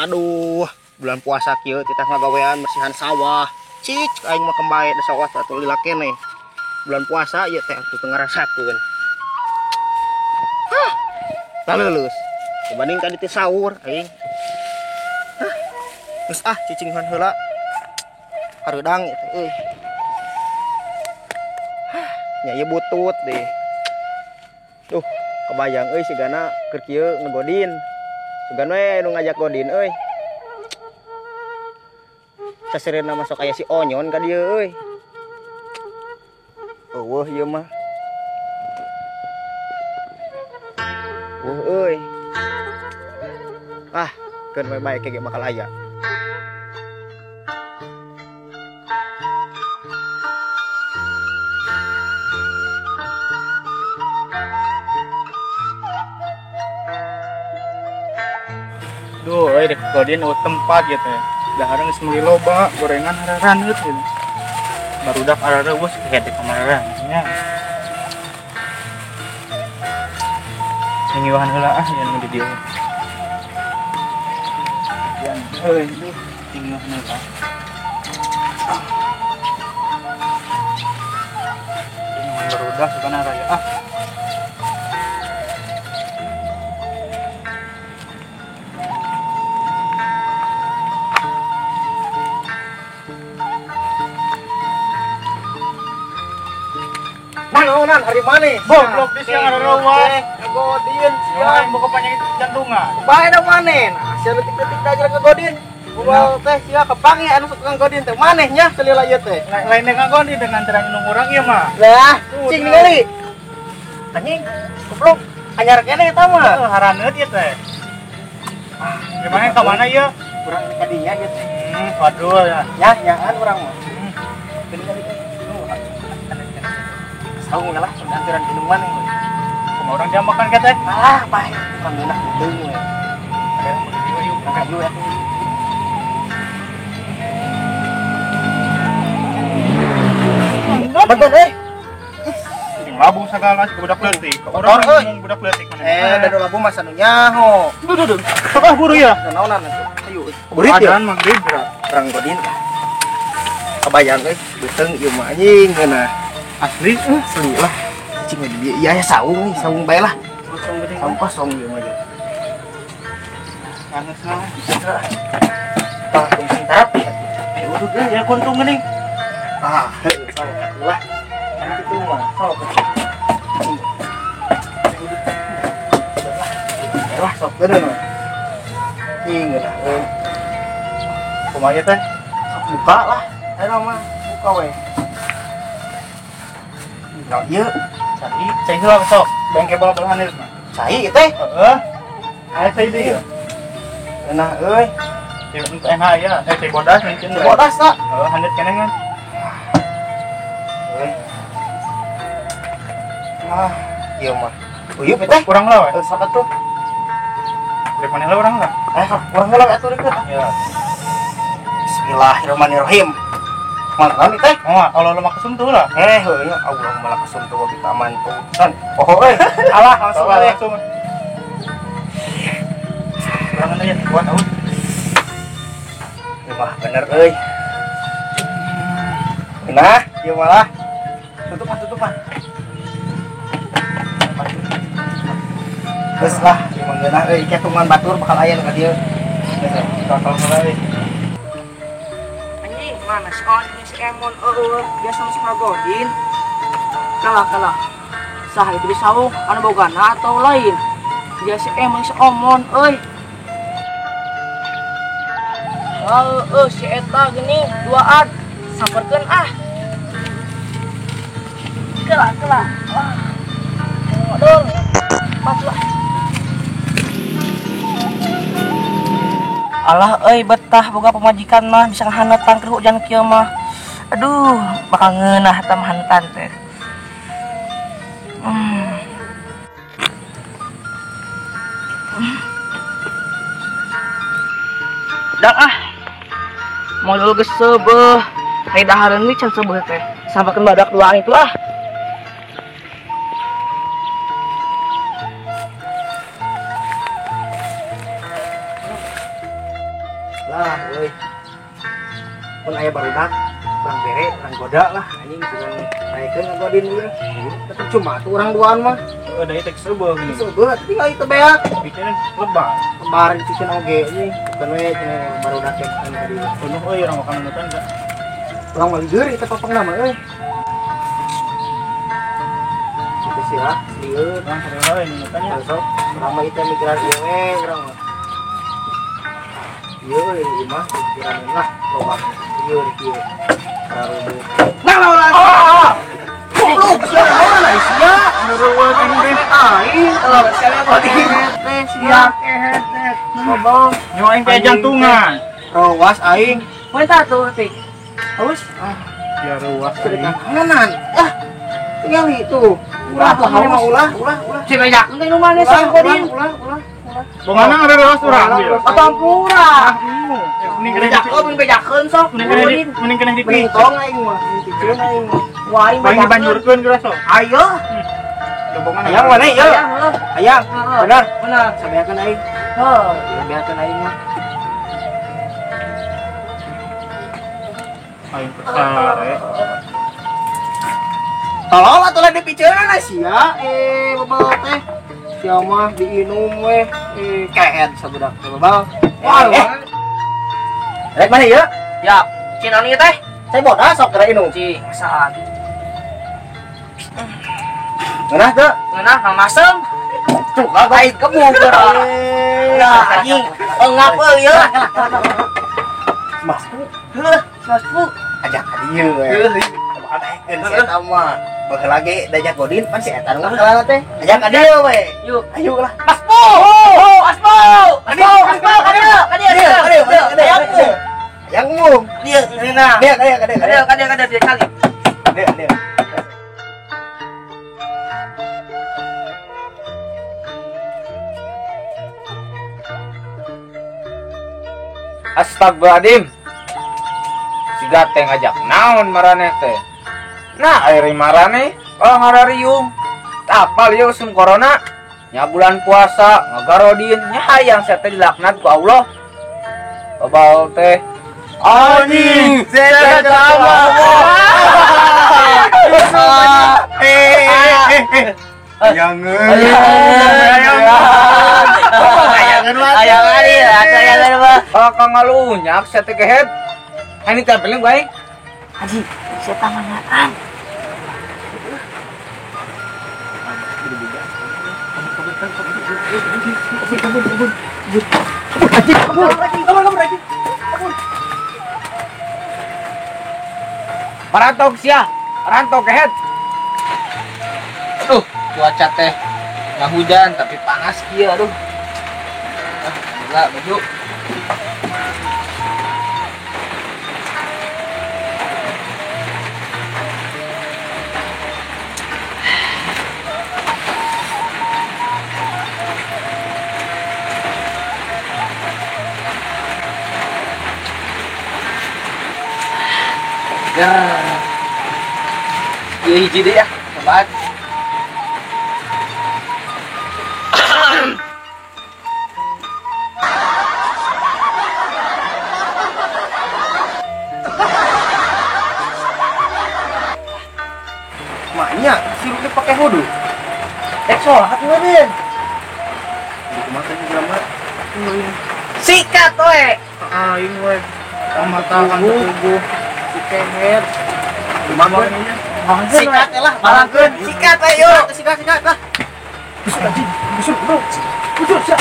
Aduh, bulan puasa kieu titah ngagawean bersihan sawah. Cik aing mah kembae da sawah atuh lila keneh. Bulan puasa ieu teh atuh teu ngarasakeun. Hah, laleuleus. Dibanding tadi teh sahur aing. Hah. Geus ah cicing heula. Hareudang ieu teh euy. Hah, nya ieu butut deh. Duh, kebayang euy sigana keur kieu ngegodin. Sugan we nu ngajak godin euy. Sasereuna masuk aya si Onyon ka dieu euy. Eueuh ieu mah. Eueuh euy. Ah, keun we bae ge bakal aya. Duh, euy dek godin eueuh tempat gitu ya. Dahareun geus meuli loba, gorengan hararanut gitu. Barudak arareuweus hede kamararan nya. Ngiwahan heula ah yen di dieu. Yan euy, duh, ngiwahan heula. Ngiwahan barudak sukana raya ah. Naonan hari mana? Goblok di siang arareuwas. Ngegodin sia boga penyakit jantungan. Bae da maneh. Nah, sia leutik-leutik da jeung ngegodin. Moal teh sia kepangi anu tukang godin teh maneh nya salila ieu teh. Lain ngagodin dengan terang indung urang ieu mah. Lah, cing ningali. Anjing, goblok. Anyar keneh eta mah. Heeh, haraneut ieu teh. Ah, gimana ka mana ieu? Urang ka dinya ieu teh. Waduh ya. Nya, nyaan urang mah. Saung lah, anturan minuman we. Kumaha urang jam makan ka teh? Ah, bae, tukang geunah heuteung we. Hayu atuh. Betul euy. Sing labu sagala si budak leutik. Urang ngomong budak leutik mana? Eh, da labu mah anu nyaho. Duh duh duh. Sok ah buru ya. Naonan atuh. Hayu. Burit ya. Adan maghrib geura. Urang godin. Kabayang euy, beuteung ieu mah anjing geunah. Asli, asli lah. Cing di dieu ieu aya saung nih, saung bae lah. Saung kosong ieu mah. Panas lah. Tah, tungtung terapi. Eh, udah deh, ya kuntung geuning. Ah, heuh, saung lah. Kitu mah, sok. Lah, sok bener. Cing geunah euy. Kumaha ieu teh? Sok buka lah. Ayo mah, buka we. Nah, ieu cai, cai heula sok. Bengke bola belahan ieu mah. Cai ieu teh? Heeh. Aya cai deui ieu. Enak euy. Cai enak ya, cai bodas mungkin. Cai bodas tak? Heeh, haneut keneh kan. Euy. Ah, ieu mah. Uyeup teh? Kurang lah we. Sok atuh. Rek maneh lah urang lah. Eh, urang heula atuh rek. Ya. Bismillahirrahmanirrahim. Mana nih teh? Oh, Allah mah kesum tuh lah. Eh, heuh nya Allah malah kesum tuh kita mantu. Kan, poho euy. Alah, langsung we. Langsung. Urang aja kuat tahu. Ieu mah bener euy. Nah, ieu malah tutup ah, tutup ah. Geus lah, ieu mah ngeunah euy, ketungan batur bakal aya nu ka dieu. Geus bakal mulai. Anjing, mana si Onyon si Emon eueuh, biasa masuk ngagodin. Kalah kalah. Sah itu di saung anu bogana atau lain. Dia si Emon si Omon euy. Heueuh si eta geuning duaan samperkeun ah. Kalah kalah. Wah. Modol. Pas lah. Alah euy betah boga pamajikan mah bisa ngahanetan keur hujan kieu mah. Aduh, bakal ngeunah eta mah hanetan teh. Dang ah. Modol geus seubeuh. Ari dahareun we can seubeuh teh. Sampakeun badak duaan itu ah. Ah, euy. Mun aya barudak, urang bere, urang goda lah anjing urang naikeun ngagodin ieu. Tetep cuma tuh urang duaan mah. Heeh, da ieu teh seubeuh gini. Seubeuh tinggal itu beak. Bikin lebar. Lebar dicicin oge anjing. Bukan we cenah barudak yang anu tadi. Penuh euy urang makan minutan da. Urang mah lieur ieu teh papangna mah euy. Itu sih lah, lieur. Urang sarua euy minutan nya. Sok, urang mah ieu mikiran ieu we urang mah. Ieu euy ieu mah pikiran lah loba. Ieu ieu. Karuduk. Nah lawan. Goblok sia naon sia. Nuruweut aing teh. Aing kalau sekali godin teh sia kehet teh. Goblok. Nyawa aing teh jantungan. Rowas aing. Mun tah tuh tik. Haus. Ah, ya ruas aing. Kanan. Ah. Tinggal itu. Ulah tuh mah ulah, ulah, ulah. Si bejakeun teh nu maneh sang godin. Ulah, ulah. Bongana ngarerewas urang ieu. Atau ampura. Mending kena bejakeun, bejakeun sok. Mending kena Mending tong aing mah, piceun aing mah. Wah, aing paling dibanjurkeun geura sok. Ayo. Dobongan. Ayang mana ieu? Ayang. Benar. Benar. Sabeakeun aing. Heuh, sabeakeun aing mah. Aing kesare. Tolong atuh lah dipiceunan sia. Bebal teh. Sia mah diinum weh. Kehed sabudak teh bebal. Wah, rek mana ieu? Ya, cina ieu teh. Saya bodas sok kira inum. Cing, saat. Ngeunah teu? Ngeunah kang masem. Cuk, baik kebun geura. Nah, anjing, engap euy ieu. Mas. Heuh, Mas Bu. Ajak ka dieu we. Bakal daekeun si eta mah. Baheula ge dajak godin pan si eta nu ngakalana teh. Ajak ka dieu we. Yuk. Ayo lah. Mas Bu. Mas Bu. Mas Bu, Mas Bu, ka dieu, ka dieu. Ka dieu, ka dieu. Ayangmu. Dieu, ngeunah. Dieu, ka dieu, ka dieu. Ka dieu, ka dieu, ka dieu kali. Dieu, dieu. Astagfirullahaladzim. Siga teh ngajak naon maraneh teh. Nah, air maraneh kalau ngarariung. Apal ieu usum corona. Nya bulan puasa ngagarodin nya hayang saya teh dilaknat ku Allah. Bebal teh. Anjing, saya sama. Ayangan mah. Kang ngalunyak saya teh kehed. Ini tempelin baik. Haji, saya tangan. Parantok sia, parantok kehed. Aduh, cuaca teh nggak hujan tapi panas kieu aduh. Ah, gila baju. Ieu hiji deui ah, cobaan. Maknya sirupnya pakai hodo. Rek sholat meureun. Di kumaha teh jelema? Sikat we. Aing we. Mata tubuh. Si kehed. Kumaha sikat lah, barangkeun. Sikat ayo. Sikat, sikat lah. Busuk anjing. Busuk, bro. Busuk, siap.